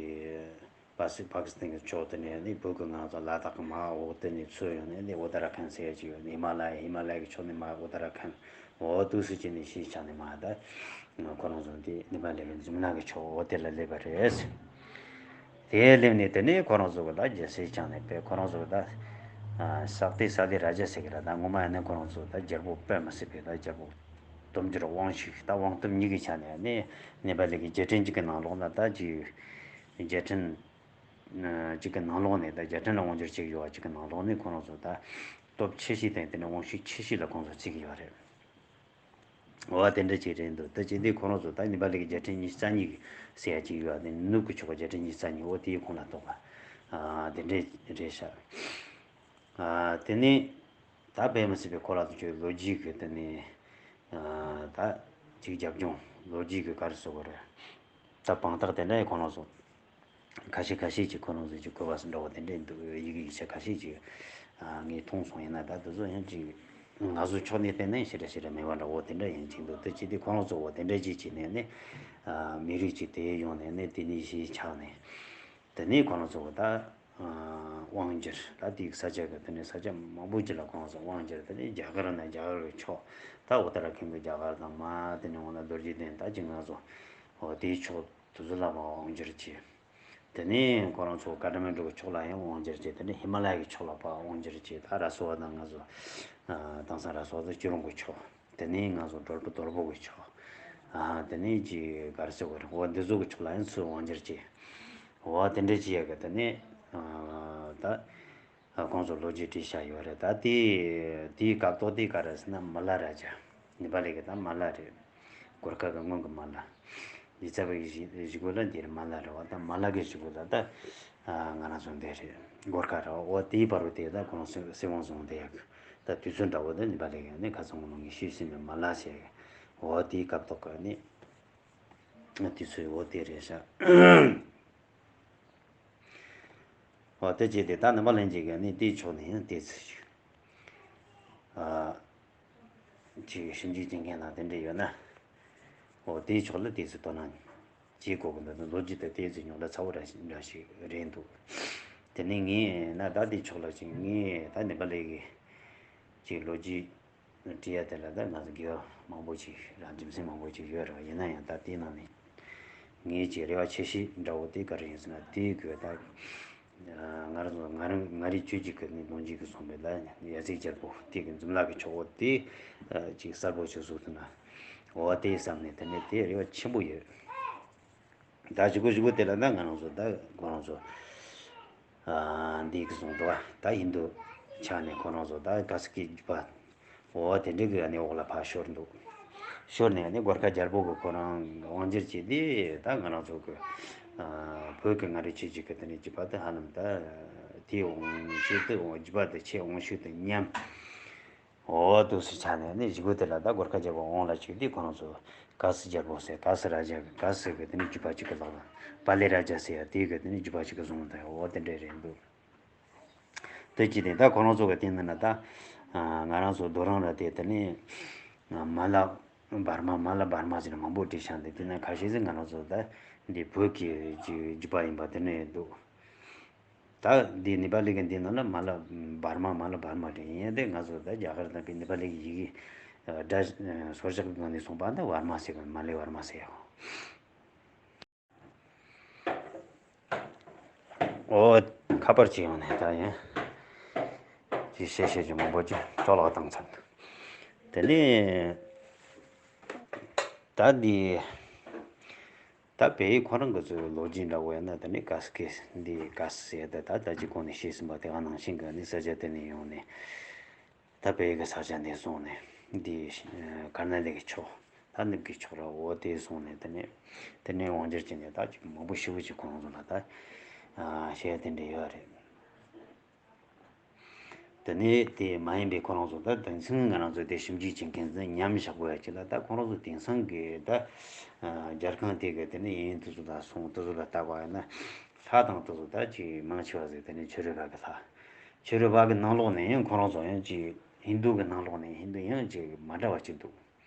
པ་སི་པ་ཀི་སི་ཐན་གྱི་ཕྱོགས་དེ་ནས་ནི་བོད་ཀྱི་ང་ཚོ་ལ་དྭགས་ཀྱི་མར་འོག་དེ་ནས་ཚུར་ཡོང་ནས་ནི་ཨུ་ཏ་ར་ཁན་ཟེར་ཡ་ཅིག་ཡོད། ཧི་མ་ལ་ཡ་ཧི་མ་ལ་ཡ་གི་ཕྱོགས་ནས་མར་ཨུ་ཏ་ར་ཁན་འོ་འདུག་སེ་བྱས་ནས་གཞིས་ཆགས་ནས་མར་ད་ཁོ་རང་ཚོ་འདི་ནེ་པ་ལི་གི་འཛུམ་ལག་གི་ཕྱོགས་འོ་དེ་ལ་སླེབས་པ་རེད། དེ་སླེབས་ནས་དེ་ནས་ཁོ་རང་ཚོ་གི་ད་རྒྱལ་སྲིད་བསྐྱངས་ནས་པས་ཁོ་རང་ཚོ་གི་ད་ཨ་སག་ཏི་ས་ཏི་ར་ཇ་ཟེར་གི་ར། ད་ངོ་མ་ཡིན་ན་ཁོ་རང་ཚོ་ད་རྒྱལ་པོ་དཔེ་མི་སྲིད་པའི་ད་རྒྱལ་པོ་སྟོབས་འབྱོར་དབང་ཕྱུག་ད་དབང་སྟོབས་གཉིས་ཀྱི་ཆ་ནས་ནི་ནེ་པ་ལི་གི་རྒྱལ་ཕྲན་གཅིག་གི་ནང་ལོགས་ན་ད་ཅིག་རྒྱལ་ཕྲན་ཨ་གཅིག་གི་ནང་ལོགས་ནས་ད་རྒྱལ་ཕྲན་ལ་དབང་སྒྱུར་བྱེད་ཀྱི་ཡོད་པ་གཅིག་གི་ནང་ལོགས་ནས་ཁོ་རང་ཚོ་ད་སྟོབས་ཆེ་ཤོས་དང་དེ་ནས་དབང་ཤུགས་ཆེ་ཤོས་ལ་ཁོང་ཚོ་བརྩི་གི་ཡོད་རེད། འོ་དེ་འདྲ་ཅིག་རེད་འདུག་ད་ཅི་འདི་ཁོ་རང་ཚོ་ད་ནེ་པ་ལི་གི་རྒྱལ་ཕྲན་ཉི་ཤུ་རྩ་གཉིས་ཀྱི་ཟེར་ཡ་ཅིག་ཡོད་པ་དེ་ནུབ་ཀྱི་ཕྱོགས་ཀྱི་རྒྱལ་ཕྲན་ཉི་ཤུ་རྩ་གཉིས་འོ་དེའི་ཁོངས་ལ་གཏོགས་པ་ཨ་དེ་འདྲས་རེད་ཤག་ཨ་དེ་ནས་ད་དཔེ་མི་སྲིད་པའི་ཁོ་རང་ཚོ་ཆོས་ལོ་རྒྱུས་ཀྱི་དེ་ནས་ཨ་ད་ཅིག་རྒྱབ་ལྗོངས་ལོ་རྒྱུས་ཀྱི་ག་རེ་ཟེར་དགོས་རེད། ད་དཔང་རྟགས་དེ་འདྲ་ཡི་ཁོ་རང་ཚོ་ཁ་ཤས་ཁ་ཤས་ཀྱིས་ཁོ་རང་ཚོ་ཀྱི་གོ་བ་འདྲ་བོ་དེ་འདྲས་འདུག་ཡི་གེ་ཡིག་ཆ་ཁ་ཤས་ཀྱིས་ཨ་ངས་མཐོང་སོང་། ཡིན་ན་ད་དེ་ཚོ་ཡང་ཅིག་ང་ཚོ་ཕྱོགས་ནས་བལྟས་ན་ཞེ་དྲག་ཞེ་དྲག་མེད་པ་འདྲ་བོ་དེ་འདྲ་ཡང་ཅིག་འདུག་དེ་ཅི་སྟེ་ཁོ་རང་ཚོ་བོ་དེ་འདྲ་ཅིག་བྱས་ནས་ནི་ཨ་མི་རིགས་ཅིག་དེ་ཡོང་ནས་ནི་དེ་ནས་གཞིས་ཆགས་ནས་དེ་ནས་ཁོ་རང་ཚོ་བོ་ད་ཨ་དབང་སྒྱུར་ད་དེའི་ས་ཆ་གི་དེ་ནས་ས་ཆ་མང་པོ་ཅིག་ལ་ཁོ་རང་ཚོ་དབང་སྒྱུར། དེ་ནས་རྒྱ་གར་ན་རྒྱ་གར་གི་ཕྱོགས་ད་ཨུ་ཏ་ར་ཁན་གི་རྒྱ་གར་དང་མ་དེ་ནས་འོ་ན་རྡོ་རྗེ་གདན་ད་ཅིག་ང་ཚོ་འོ་དེའི་ཕྱོགས་དེ་ཚོ་ལ་མ་དབང་སྒྱུར་བྱས། དེ་ནས་ཁོ་རང་ཚོ་ཀ་ཏ་མན་ཌུ་གི་ཕྱོགས་ལ་ཡང་དབང་སྒྱུར་བྱས། དེ་ནས་ཧི་མ་ལ་ཡ་གི་ཕྱོགས་ལ་ཕར་དབང་སྒྱུར་བྱས། ད་ར་སོ་བ་དང་ང་ཚོ་ཨ་དེང་སང་ར་སོ་བ་ཚོ་སྐྱིད་གྲོང་གི་ཕྱོགས། དེ་ནས་ང་ཚོ་དོལ་པོ་དོལ་པོ་གི་ཕྱོགས། ཨ་དེ་ནས་ཅིག་ག་རེ་ཟེར་དགོས་རེད། འོ་འདི་ཚོ་གི་ཕྱོགས་ལ་ཡང་ཚུར་དབང་སྒྱུར་བྱས། འོ་དེ་འདྲ་ཅིག་ཡ་གི་དེ་ནས་ཨ་ད་ཨ་ཁོང་ཚོ་ལོ་རྒྱུས་བྲིས་བཞག་ཡོད་རེད། ད་དེ་དེའི་སྐབས་ཐོག་དེ་ག་རེ་ཟེར་ན་མ་ལ་ར་ཇ། ནེ་པ་ལི་གི་ད་མ་ལ་རེད། གོར་ཁ་གི་སྔོན་གི་མ་ལ། ལི་ཙ་བ་གི་བཞི་བཞི་གོ་ལ་འདིར་མ་ལ་རེད་བ། ད་མ་ལ་གི་བཞི་གོ་ལ་ད་ཨ་ང་རང་ཚོ་འདི་རེད། གོར་ཁ་རེད་བ། འོ་དེའི་བར་དུ་དེ་ད་ཁོང་སྲིད་སྲིད་དབང་བཟུང་བསྡད་ཡག་གི་ད་དུས་ཚོད་འདྲ་བོ་ད་ནེ་པ་ལི་གི་ནི་ཁ་སང་ངོ་ནས་ངས་ཤེས་ཟིན་པའི་མ་ལ་ཟེར་གི་འོ་དེའི་སྐབས་ཐོག་གི་ནི་དུས་ཚོད་འོ་དེ་རེད་ཤག་འོ་དེ་བྱས་ཏེ་ད་ནེ་པ་ལན་གྱི་གི་ནི་དེའི་ཕྱོགས་ནས་ཡང་དེ་ཚོ་ཞིག་ཨ། ཅིག་ཞིབ་འཇུག་བྱེད་མཁན་ལ་དེ་འདྲ་ཡོད་ན། འོ་དེའི་ཕྱོགས་ལ་དེ་ཚོ་དོ་སྣང་བྱེད་དགོས་ཀྱི་འདུག་ལོ་རྒྱུས་དེ་དེ་ཚོ་ཉུང་ལ་ཚ་བོ་འདྲ་ཞིག་འདྲ་ཞིག་རེད་འདུག་དེ་ནས་ངས་ན་ད་དེའི་ཕྱོགས་ལ་ཅིག་ངས་ད་ནེ་པ་ལི་གི་ཅིག་ལོ་རྒྱུས་བྲིས་ཡ་དེ་ལ་ད་ང་ཚོ་དགེ་བ་མང་པོ་ཅིག་རང་རྒྱུ་མཚན་མང་པོ་ཅིག་ཡོད་རེད་བ། ཡིན་ན་ཡང་ད་དེའི་ནང་ནས་ངའི་ཅིག་རེ་བ་ཆེ་ཤོས་འདྲ་བོ་དེ་ག་རེ་ཡིན་ཟེར་ན་དེའི་དགོས་ད། ང་རང་ཚོ་ང་རང་ང་རེ་ཆོས་ཀྱི་ཀུན་ནས་ལོངས་སྤྱོད་ཀྱི་བཟང་པོའི་ལ་ཡ་ཚིག་རྒྱལ་པོ་དེ་གི་འཛུམ་ལག་གི་ཆོག་འོ་དེ་ཅིག་གསལ་པོ་ཅིག་གཟུགས་ཐུབ་ན་འོ་དེ་བསམ་ནས་དེ་ནས་དེ་རེ་བ་ཆེན་པོ་ཡོད། ད་གཞུག་གུ་གཞུག་གུ་དེ་ལ་ད་ང་རང་ཚོ་ད་ཁོ་རང་ཚོ་འདི་གི་བཟང་པོ་ད་ཧིན་དུ་ཆགས་ནས་ཁོ་རང་ཚོ་ད་ག་ས་གི་རྒྱུད་པ། འོ་དེ་འདྲའི་གི་གནས་འོག་ལ་ཕར་ཤོར་འདུག་ཤོར་ནས་ནི་གོར་ཁ་རྒྱལ་པོ་གི་ཁོ་རང་དབང་སྒྱུར་བྱས་ཏེ་ད་ང་རང་ཚོ་གི་བོད་ཀྱི་མངའ་རིས་ཆོས་བརྒྱུད་ཀྱི་དེ་ནས་བརྒྱུད་པ་དེ་ཧ་ལམ་ད་ དེ་འོང་ཤུལ་དུ་འོང་། རྒྱུད་པ་དེ་ཆེ་འོང་ཤུལ་དུ་ཉམས། འོ་དུས་སུ་ཆ་ནས་ནི་གཞུག་གུ་དེ་ལ་ད་གོར་ཁ་རྒྱལ་པོ་འོང་ལ་བཅུག་དུས་ཁོ་རང་ཚོ་ག་སི་རྒྱལ་པོ་ཟེར། ག་སི་ར་ཇ་གི་ག་སི་གི་དེ་ནི་རྒྱུད་པ་གཅིག་གི་ལག་ལ། པཱ་ལི་ར་ཇ་ཟེར་ཡ་དེ་གི་དེ་ནི་རྒྱུད་པ་གཅིག་གི་བཟུང་དང་འོ་དེ་འདྲ་རེད་འདུག་དེ་ཅི་སྟེ་ད་ཁོ་རང་ཚོ་གི་སྟེང་ནས་ན་ད་ང་རང་ཚོ་རྡོ་རིང་ར་དེ་དེ་ནི་མ་ལ་བར་མ། མ་ལ་བར་མ་ཟེར་ནས་མང་པོ་བྲིས་བཞག་འདུག་དེ་ནས་ཁ་ཤས་ཟིག་ང་རང་ཚོ་ད་འདི་བོད་ཀྱི་རྒྱུད་པ་ཡིན་པ་དེ་ནས་འདུག་ད་འདི་ནེ་པ་ལི་གི་འདི་ནང་ལ་མ་ལ་བར་མ། མ་ལ་བར་མ་རེད། ཡིན་ཡང་དེ་ང་ཚོ་ད་རྒྱ་གར་དང་གི་ནེ་པ་ལི་གི་ཡི་གེ་སྒྲ་སོར་བཞག་གི་སྒང་ནས་སོང་པ་འདི་བར་མ་ཟེར་གི། མ་ལེ་བར་མ་ཟེར་ཡོད། ཨོ། ཁ་པར་ཅིག་ཡོང་ནས་ད་ཡིན་ཅིག་བཤད་བཤད་ཅིག་མང་པོ་ཅིག་ཅོག་ལག་བཏང་ཚར་འདུག་དེ་ནས་ད་འདི་ད་བལ་ཡུལ་ཁོ་རང་གི་ཚོའི་ལོ་རྒྱུས་འདྲ་བོ་ཡིན་ན། དེ་ནས་ག་སི་གེ་འདི་ག་སི་ཟེར་ད་ད་ད་ཅི་གོང་ནས་བཤད་ཟིན་པ་དེ་ག་ནང་བཞིན་གི་ནི་ས་ཆ་དེ་ནས་ཡོང་ནས། ད་བལ་ཡུལ་གྱི་ས་ཆ་འདི་སོང་ནས་འདི་ཀར་ནཱ་ཊ་ཀའི་ཕྱོགས། ད་ནུབ་ཀྱི་ཕྱོགས་ར་འོ་དེ་སོང་ནས་དེ་ནས་དེ་ནས་དབང་སྒྱུར་བྱས་ནས་ད་ཅིག་མང་པོ་ཞེ་པོ་ཅིག་ཁོ་རང་ཚོ་ལ་ད་བཤད་ཡ་དེ་འདྲ་ཡོད་རེད། དེ་ནས་དེ་མ་ཡིན་པའི་ཁོ་རང་ཚོ་ད་དེང་སང་ང་རང་ཚོ་དེ་ཞིབ་འཇུག་བྱེད་མཁན་ཚོ་ཉམས་བཞག་དགོས་ཡ་ཅིག་ལ། ད་ཁོ་རང་ཚོ་དེང་སང་གི་ད་རྒྱལ་ཁང་དེ་གི་དེ་ནས་ཡིན་དེ་ཚོ་ལ་སོང་། དེ་ཚོ་ལ་ལྟ་བ་ཡིན་ན་ལྷ་དང་དེ་ཚོ་ད་ཅིག་མང་ཆེ་བ་ཟིག་དེ་ནས་ཕྱི་རོལ་པ་གི་ལྷ། ཕྱི་རོལ་པ་གི་ནང་ལོགས་ནས་ཡང་ཁོ་རང་ཚོ་ཡང་ཅིག་ཧིན་རྡུ་གི་ནང་ལོགས་ནས་ཧིན་རྡུ་ཡང་ཅིག་མ་འདྲ་བ་ཅིག་འདུག་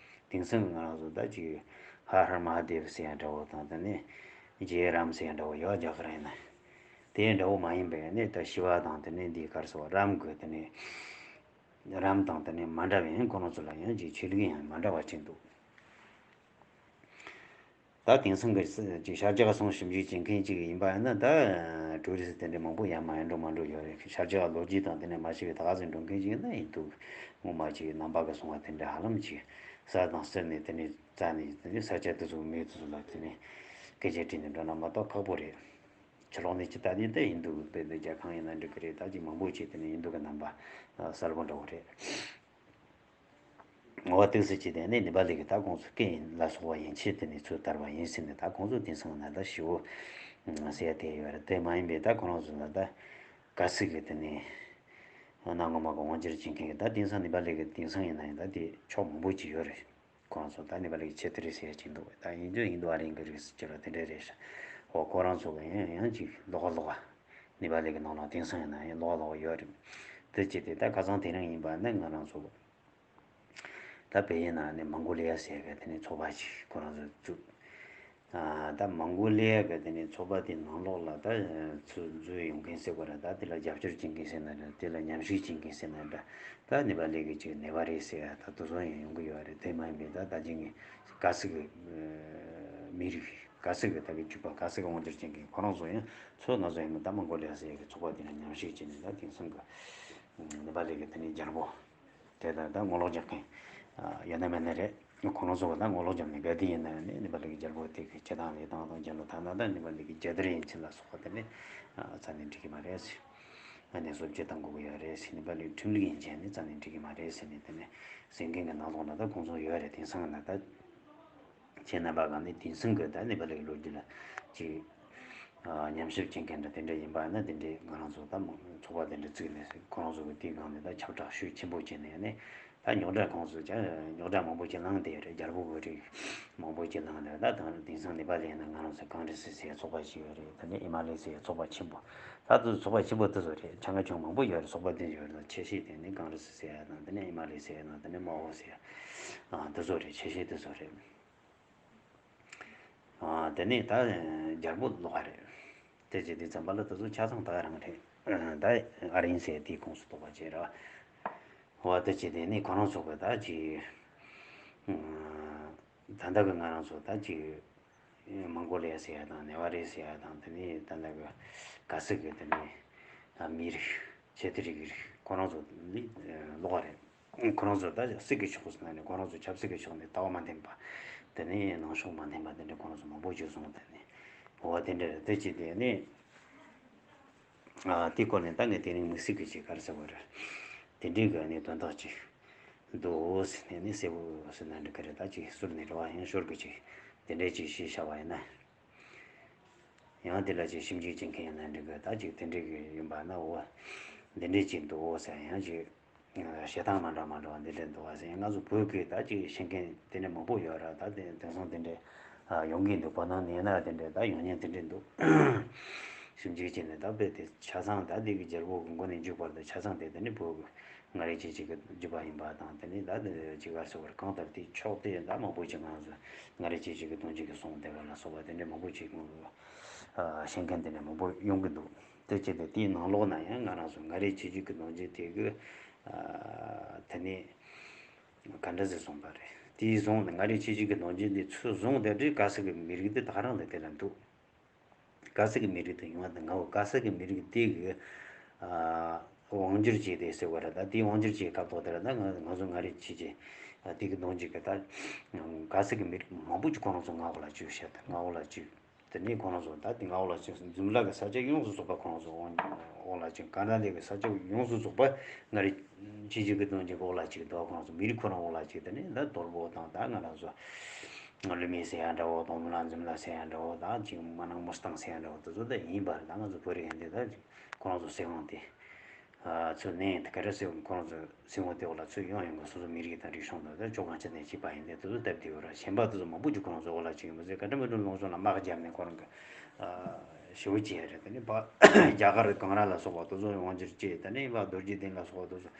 དེང་སང་གི་ང་རང་ཚོ་ད་ཅིག་ཧར་ཧར་མ་ཧཱ་དེབ་ཟེར་ཡ་འདྲ་བོ་དང་། དེ་ནས་ཇེ་རམ་ཟེར་ཡ་འདྲ་བོ་ཡོད། རྒྱ་གར་ཡིན་ན་དེ་འདྲ་བོ་མ་ཡིན་པའི་ནས་ད་ཤི་བ་དང་། དེ་ནས་འདི་ག་རེ་ཟེར་བ། རམ་གི་དེ་ནས་རམ་དང་དེ་ནས་མ་འདྲ་བའི་ཁོ་རང་ཚོ་ལ་ཡང་ཅིག་ཆོས་ལུགས་ཡང་མ་འདྲ་བ་ཅིག་འདུག་ད་དེང་སང་གི་སི་ཅིག་ཤར་རྒྱག་སོང་ཞིབ་འཇུག་བྱེད་མཁན་ཅིག་ཡིན་པ་ཡིན་ན། ད་ཊུ་རི་སི་དེ་འདྲ་མང་པོ་ཡར་མར་ཡར་འགྲོ་མར་འགྲོ་ཡོད་རེད། ཤར་རྒྱག་ལོ་རྒྱུས་དང་དེ་འདྲ་མ་ཤེས་པའི་ད་ག་ཟིག་འགྲོ་མཁན་ཅིག་ཡིན་ན། ཡིན་དུས་ངོ་མ་ཅིག་ནང་པ་གི་སོང་བ་དེ་འདྲ་ཧ་ལམ་ཅིག་ས་དང་གསེར་ནས་དེ་ནས་རྩ་ནས་དེ་ནས་ས་ཆ་དེ་ཚོ་མི་དེ་ཚོ་ལ་དེ་ནས་སྐད་ཆ་དྲིས་ནས་འགྲོ་ན་མ་གཏོགས་ཁག་པོ་རེད། ཕྱི་ལོགས་ནས་ཅི་ལྟ་ནས་ད་ཧིན་རྡུ་དཔེ་འདི་རྒྱལ་ཁང་ཡིན་ན་འགྲིག་གི་རེད། ད་ཅིག་མང་པོ་ཅིག་དེ་ནས་ཧིན་རྡུ་གི་རྣམ་པ་གསལ་པོ་འདྲ་བོ་རེད། ངོ་བོ་ཏོག་ཙམ་ཅིག་དེ་ནས་ནེ་པ་ལི་གི་ད་ཁོང་ཚོ་སྐད་ཡིན་ལ་སོགས་པ་ཡན་ཆད་དེ་ནས་ཚུར་དར་བ་ཡིན་ཟེར་ནས། ད་ཁོང་ཚོ་དེང་སང་ན་ད་ཞི་བོ་ཟེར་ཡ་དེ་ཡོད་རེད། དེ་མ་ཡིན་པའི་ད་ཁོ་རང་ཚོ་ལ་ད་ག་སི་གི་དེ་ནས་གནའ་སྔ་མོ་གི་དབང་སྒྱུར་བྱེད་མཁན་གི་ད་དེང་སང་ནེ་པ་ལི་གི་དེང་སང་ཡིན་ན་ཡང་ད་དེ་ཕྱོགས་མང་པོ་ཅིག་ཡོད་རེད། ཁོ་རང་ཚོ་ད་ནེ་པ་ལི་གི་ཆེ་ཏི་རི་ཟེར་ཡ་ཅིག་འདུག་ད་ཡིན་རྒྱུ་ཧིན་རྡུ་ཨ་རིའི་གི་རིགས་ཟེར་གྱི་ར་དེ་འདྲ་རེད་ཤག་འོ་ཁོ་རང་ཚོ་གི་ཡང་ཡང་ཅིག་ལོགས་ལོགས་ནེ་པ་ལི་གི་ནང་ལ་དེང་སང་ཡིན་ན་ཡང་ལོགས་ལོགས་ཡོད་རེད། དེ་ཅི་སྟེ་ད་ཁ་སང་དེ་རིང་ཡིན་པ་ནི་ང་རང་ཚོ་ད་བལ་ཡུལ་ནང་ནས་མོང་གོ་ལི་ཡ་ཟེར་གི་དེ་ནས་ཚོགས་པ་ཅིག་ཁོ་རང་ཚོ་བཙུགས། ཨ་ད་མོང་གོ་ལི་ཡ་གི་དེ་ནས་ཚོགས་པ་དེ་ནང་ལོགས་ལ་ད་ཚུར་འཛུལ་ཡོང་མཁན་ཟེར་དགོས་རེད། ད་དེ་ལ་རྒྱབ་སྐྱོར་བྱེད་མཁན་ཟེར་ན་འདྲ། དེ་ལ་མཉམ་ཞུགས་བྱེད་མཁན་ཟེར་ན་འདྲ། ད་ནེ་པ་ལི་གི་ཅིག་ནེ་པ་རེད་ཟེར་ཡ་ད་དེ་ཚོ་ཡང་ཡོང་གི་ཡོད་རེད། དེ་མ་ཡིན་པའི་ད་ད་ཅིག་ག་སི་གི་མི་རིགས། ག་སི་གི་ད་གི་རྒྱུད་པ། ག་སི་གི་དབང་སྒྱུར་བྱེད་མཁན་ཁོ་རང་ཚོ་ཡང་ཚོ་ང་ཚོ་ཡང་ད་མོང་གོ་ལི་ཡ་ཟེར་ཡ་གི་ཚོགས་པ་དེ་ལ་མཉམ་ཞུགས་བྱས་ནས་ད་དེང་སང་གི་ནེ་པ་ལི་གི་དེ་ནས་རྒྱལ་པོ། དེ་ལ་ད་ངོ་ལོག་རྒྱག་མཁན་ཡོད་ན་མེད་ན་རེད། ཁོ་རང་ཚོ་གི་ད་ངོ་ལོག་རྒྱབ་ནས་ག་དུས་ཡིན་ན་ནི་ནེ་པ་ལི་གི་རྒྱལ་པོ་དེ་གི་སྤྱི་བཏང་ལས་སྟངས་དང་། རྒྱལ་པོ་ཐ་ན་ད་ནེ་པ་ལི་གི་རྒྱལ་དར་ཡན་ཆད་ལ་སོགས་པ་དེ་ནི་རྩ་ནས་འགྲིག་གི་མ་རེད་ཟེར། ཨ་ནེ་སོ་བཅད་བཏང་དགོས་ཀྱི་ཡོད་རེད་ཟེར། ནེ་པ་ལི་ཁྲིམས་ལུགས་ཡན་ཆད་ནི་རྩ་ནས་འགྲིག་གི་མ་རེད་ཟེར་ནས་དེ་ནས་ཟེར་མཁན་གི་ནང་ལོགས་ན་ད་ཁོང་ཚོ་ཡོད་རེད། དེང་སང་ན་ད། ཁྱེད་རྣམ་པ་གང་ནས་དེང་སང་གི་ད་ནེ་པ་ལི་གི་ལོ་རྒྱུས་ལ་ཅིག་ཨ་ཉམས་ཞིབ་བྱེད་མཁན་འདྲ་དེ་འདྲ་ཡིན་པ་ན། དེ་འདྲའི་ང་རང་ཚོ་ད་མ་ཚོགས་པ་དེ་འདྲ་བཙུགས་ནས་ཁོ་རང་ཚོ་གི་དེའི་སྒང་ནས་ད་ཁྱབ་བསྒྲགས་ཤུགས་ཆེན་པོ་བྱས་ནས་ནི། ད་རྙོག་དྲ་ཁོང་ཚོ་ཀྱང་རྙོག་དྲ་མང་པོ་ཅིག་ལངས་བསྡད་ཡོད་རེད། རྒྱལ་པོ་གི་རིགས་མང་པོ་ཅིག་ལངས་བསྡད། ད་དེང་སང་ནེ་པ་ལི་ཡིན་ན་ང་རང་ཚོ་ཀང་རེ་སི་ཟེར་ཚོགས་པ་ཞིག་ཡོད་རེད། ད་ནི་ཨི་མ་ལི་ཟེར་ཚོགས་པ་ཆེན་པོ། ད་དེ་ཚོགས་པ་ཆེན་པོ་དེ་ཚོ་རེད། ཆུང་ཆུང་མང་པོ་ཡོད་རེད། ཚོགས་པ་དེ་ཡོད་རེད། ཆེ་ཤོས་དེ་ནི་ཀང་རེ་སི་ཟེར་ཡ་དང་། དེ་ནི་ཨི་མ་ལི་ཟེར་ཡ་དང་། དེ་ནི་མའོ་ཟེར་ཡ་དེ་ཚོ་རེད། ཆེ་ཤོས་དེ་ཚོ་རེད། ཨ་དེ་ནས་ད་རྒྱལ་པོ་ལོག་པ་རེད། དེ་བྱས་དུས་ཙམ་པ་ལ་དེ་ཚོ་ཆ་ཚང་ད་རང་རེད། ད་ཨ་རིང་ཟེར་དེའི་ཁོངས་སུ་གཏོགས་པ་བྱས་ར། འོ་དེ་བྱས་དེ་ནས་ཁོ་རང་ཚོ་གི་ད་ཅིག་ད་ལྟ་གི་ང་རང་ཚོ་ད་ཅིག་མོང་གོ་ལི་ཡ་ཟེར་ཡ་དང་། ནེ་པ་རི་ཟེར་ཡ་དང་། དེ་ནས་ད་ལྟ་གི་ག་སི་གི་དེ་ནས་མི་རིགས། ཆེ་ཏི་རིགས་ཀྱི་རིགས་ཁོ་རང་ཚོ་ལི་ལོག་པ་རེད། ཁོ་རང་ཚོ་ད་སྲིད་ཀྱི་ཕྱོགས་སུ་ན་ནི་ཁོ་རང་ཚོ་ཆབ་སྲིད་ཀྱི་ཕྱོགས་ནས་ལྟ་བ་མ་མཐུན་པ། དེ་ནས་ནང་ཕྱོགས་མ་མཐུན་པ་དེ་འདྲ་ཁོ་རང་ཚོ་མང་པོ་བྱུང་སོང་། དེ་ནས་འོ་དེ་འདྲ་རེད། དེ་ཅི་དེ་ནས་ཨ་དེ་སྐོར་ནས་ད་ངས་དེ་རིང་དམིགས་བསལ་གྱི་ཅིག་ག་རེ་ཟེར་བ་རེད། དེ་འདྲའི་གི་ནི་དོན་དག་ཅིག་འདུག་ཟེར་ནས་ནི་གསལ་པོ་ཟེར་ན་འགྲིག་གི་རེད། ད་ཅིག་ཟུར་ནས་རེ་བ་ཡང་ཤོར་གི་ཅིག་དེ་འདྲའི་ཅིག་ཞུས་བཞག་པ་ཡིན་ན། ཡང་དེ་ལ་ཅིག་ཞིབ་འཇུག་བྱེད་མཁན་ཡིན་ན་འགྲིག་གི། ད་ཅིག་དེ་འདྲའི་གི་ཡིན་པ་ན། འོ་འདི་འདྲའི་ཅིག་འདུག་འོ་ཟེར། ཡང་ཅིག་བྱེད་སྟངས་མ་འདྲ་མ་འདྲ་བ་འདི་འདྲ་འདུག་བ་ཟེར། ང་ཚོ་བོད་ཀྱི་ད་ཅིག་ཤེས་མཁན་དེ་འདྲ་མང་པོ་ཡོད་ར། ད་དེ་དེང་སང་དེ་འདྲ་ཡོང་གི་འདུག་གོ། ནང་ནས་ན་དེ་འདྲ་ད་ཡོང་མཁན་དེ་འདྲ་འདུག་ཞིབ་འཇུག་བྱས་ནས་ད་དཔེ་དེ་ཆ་ཚང་ད་དེ་གི་རྒྱལ་པོ་གི་མགོ་ནས་མཇུག་བར་དུ་ཆ་ཚང་དེ་དེ་ནི་བོད་ཀྱི་མངའ་རིས་ཆོས་བརྒྱུད་ཀྱི་བརྒྱུད་པ་ཡིན་པ་དང་། དེ་ནི་ད་དེ་ཅིག་ག་རེ་ཟེར་བར་གང་ལྟར་དེ་ཕྱོགས་དེ་ད་མང་པོ་ཅིག་ང་ཚོ་མངའ་རིས་ཆོས་བརྒྱུད་ཀྱི་གདུང་རྒྱུད་ཀྱི་གསུང་བདེ་བ་ལ་སོགས་པ་དེ་འདྲ་མང་པོ་ཅིག་ང་ཚོ་ཤེས་མཁན་དེ་འདྲ་མང་པོ་ཡོང་གི་འདུག་དེ་བྱས་ཏེ་དེའི་ནང་ལོགས་ན་ཡང་ང་རང་ཚོ་མངའ་རིས་ཆོས་བརྒྱུད་ཀྱི་གདུང་རྒྱུད་དེ་གི་དེ་ནི་ག་འདྲ་ཟེར་བཟུང་པ་རེད། དེའི་བཟུང་ནས་མངའ་རིས་ཆོས་བརྒྱུད་ཀྱི་གདུང་རྒྱུད་འདི་ཚུར་བཟུང་དེ་འདྲའི་ག་ས་གི་མི་རིགས་དེ་ད་ག་རང་དེ་དེ་ལ་འདུག་ག་ས་གི་མི་རིགས་དེ་ཡོང་བ་དང་། ང་བོ་ག་ས་གི་མི་རིགས་དེ་གི་ཨ་དབང་སྒྱུར་བྱས་ཏེ་ཟེར་བ་རེད། ད་དེའི་དབང་སྒྱུར་བྱས་སྐབས་ཐོག་དེ་ལ་ད་ང་ང་ཚོ་མངའ་རིས་ཆོས་བརྒྱུད་དེ་གི་གདུང་རྒྱུད་ཀྱི་ད་ག་ས་གི་མི་རིགས་མང་པོ་ཅིག་ཁོ་རང་ཚོ་མངའ་འོག་ལ་བཅུག་བཤད། ད་མངའ་འོག་ལ་བཅུག་དེ་ནས་ཁོ་རང་ཚོ་ད་དེ་མངའ་འོག་ལ་བཅུག་འཛུམ་ལ་གི་ས་ཆ་ཡོངས་སུ་རྫོགས་པ་ཁོ་རང་ཚོ་འོག་འོག་ལ་བཅུག་ཀ་ན་ཌ་གི་ས་ཆ་ཡོངས་སུ་རྫོགས་པ་མངའ་རིས་ཆོས་བརྒྱུད་ཀྱི་གདུང་རྒྱུད་ཀྱི་འོག་ལ་བཅུག་ད་ཁོ་རང་ཚོ་མི་རིགས་ཁོ་རང་འོག་ལ་བཅུག་དེ་ནས་ད་དོལ་པོ་དང་ད་ང་རང་ཚོ་ཀླུ་མེས་ཟེར་ཡ་འདྲ་བོ་དང་། མི་ལ་འཛུམ་ལ་ཟེར་ཡ་འདྲ་བོ་དང་། ཅིག་མ་ནང་མུ་སྟེང་ཟེར་ཡ་འདྲ་བོ་དེ་ཚོ་ད་ཡིན་པ་རེད། ད་ང་ཚོ་བོད་རིགས་ཡིན་དེ་ད་ཁོ་རང་ཚོ་སྲིད་དབང་དེ་ཚུར་ནས་ག་རེ་ཟེར། ཁོ་རང་ཚོ་སྲིད་དབང་དེ་འོག་ལ་ཚུར་ཡོང་ཡོང་གི། སོ་སོ་མི་རིགས་དང་རིག་གཞུང་དང་ད་ཕྱོགས་གང་ཅི་ནས་གཅིག་པ་ཡིན་དེ་དེ་ཚོ་སྟབས་བདེ་བོ་ར། གཞན་པ་དེ་ཚོ་མང་པོ་ཅིག་ཁོ་རང་ཚོ་འོག་ལ་བཅུག་ཡིན་པ་ཟེར། ག་འདྲ་མི་འདྲ་ལུང་ཕྱོགས་ལ་དམག་བརྒྱབ་ནས་ཁོ་རང་གི་ཞེ་པོ་བྱས་རེད། དེ་ནས་ཕར་རྒྱ་གར་གངས་རི་ལ་སོགས་པ་དེ་ཚོ་དབང་སྒྱུར་བྱས། དེ་ནས་ཕར་རྡོ་རྗེ་གདན་ལ་སོགས་པ་དེ་ཚོ་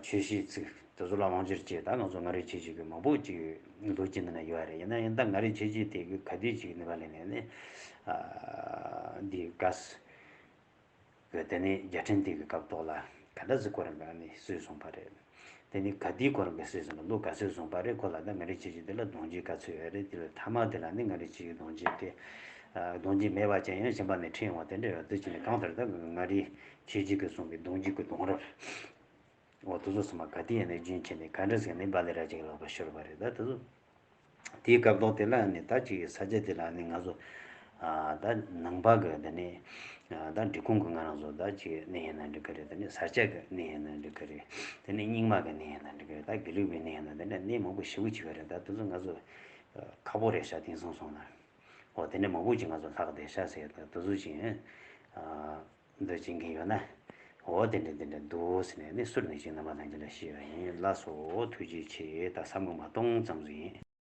ཆོས་བཤད་ཚིག་དེ་ཚོ་ལ་དབང་སྒྱུར་བྱས། ད་ང་ཚོ་མངའ་རིས་ཆོས་བརྒྱུད་ཀྱི་མང་པོ་ཅིག་ལོ་རྒྱུས་ནང་ན་ཡོད་རེད། ཡིན་ན་ཡང་ད་མངའ་རིས་ཆོས་བརྒྱུད་དེ་གི་ག་དུས་ཅིག་ནས་ཕར་ལ་ནས་ནི་འདི་ག་ས་གི་དེ་ནས་རྒྱལ་ཕྲན་དེ་གི་སྐབས་ཐོག་ལ་ག་འདྲ་ཟིག་ཁོ་རང་གི་ནི་སྲོལ་བཟུང་པ་རེད། དེ་ནི་ག་དུས་ཁོ་རང་གི་སྲོལ་བཟུང་པ། ལོ་ག་ཚོད་བཟུང་པ་རེད། ཁོ་ལ་ད་མངའ་རིས་ཆོས་བརྒྱུད་དེ་ལ་གདུང་རྒྱུད་ག་ཚོད་ཡོད་རེད། དེ་ལ་མཐའ་མ་དེ་ལ་ནི་མངའ་རིས་ཆོས་བརྒྱུད་གདུང་རྒྱུད་དེ་གདུང་རྒྱུད་མེད་པ་ཅན་ཡང་གཞན་པ་ནས་ཁྲིད་ཡོང་བ་དེ་འདྲ་ཡོད། དེ་ཅི་ནས་གང་ལྟར་ད་མངའ་རིས་ཆོས་བརྒྱུད་ཀྱི་གསུང་གི་གདུང་རྒྱུད་ཀྱི་གདུང་རབས། འོ་དེ་ཚོ་ཚང་མ་ག་དུས་ཡིན་ནའི་རྒྱུན་ཆད་ནས་ག་འདྲ་ཟིག་ནས་སྦ་ལེ་ར་ཅིག་ལོག་པ་ཤོར་བ་རེད། ད་དེ་ཚོ་དེའི་སྐབས་ཐོག་དེ་ལ་ནི་ད་ཅིག་ས་ཆ་དེ་ལ་ནི་ང་ཚོ་ཨ་ད་ནང་པ་གི་དེ་ནས་ཨ་ད་འབྲི་གུང་གི་ང་རང་ཚོ་ད་ཅིག་གནས་ཡིན་ན་འགྲིག་གི་རེད། དེ་ནས་ས་སྐྱ་གི་གནས་ཡིན་ན་འགྲིག་གི་རེད། དེ་ནས་རྙིང་མ་གི་གནས་ཡིན་ན་འགྲིག་གི་རེད། ད་དགེ་ལུགས་པའི་གནས་ཡིན་ན། དེ་འདྲ་གནས་མང་པོ་ཞེ་པོ་ཅིག་ཡོད་རེད། ད་དེ་ཚོ་ང་ཚོ་ཁག་པོ་རེད་ཤག་དེང་སང་སོང་ན། འོ་དེ་འདྲ་མང་པོ་ཅིག་ང་ཚོ་ལྷག་བསྡད་ཤག་ཟེར། ད་དེ་ཚོ་ཅིག་ཨ། འདོད་ཅིག་མཁན་ཡོད་ན། འོ་དེ་འདྲ་དེ་འདྲ་འདུག་ཟེར་ནས་ནི་ཟུར་ནས་ཅིག་རྣམ་པ་ལྷན་རྒྱས་ལ་ཞུས་པ་ཡིན། ལགས་སོ། ཐུགས་རྗེ་ཆེ། ད་བསམ་བློ་མ་གཏོང་ཙམ་ཞིག་ཡིན།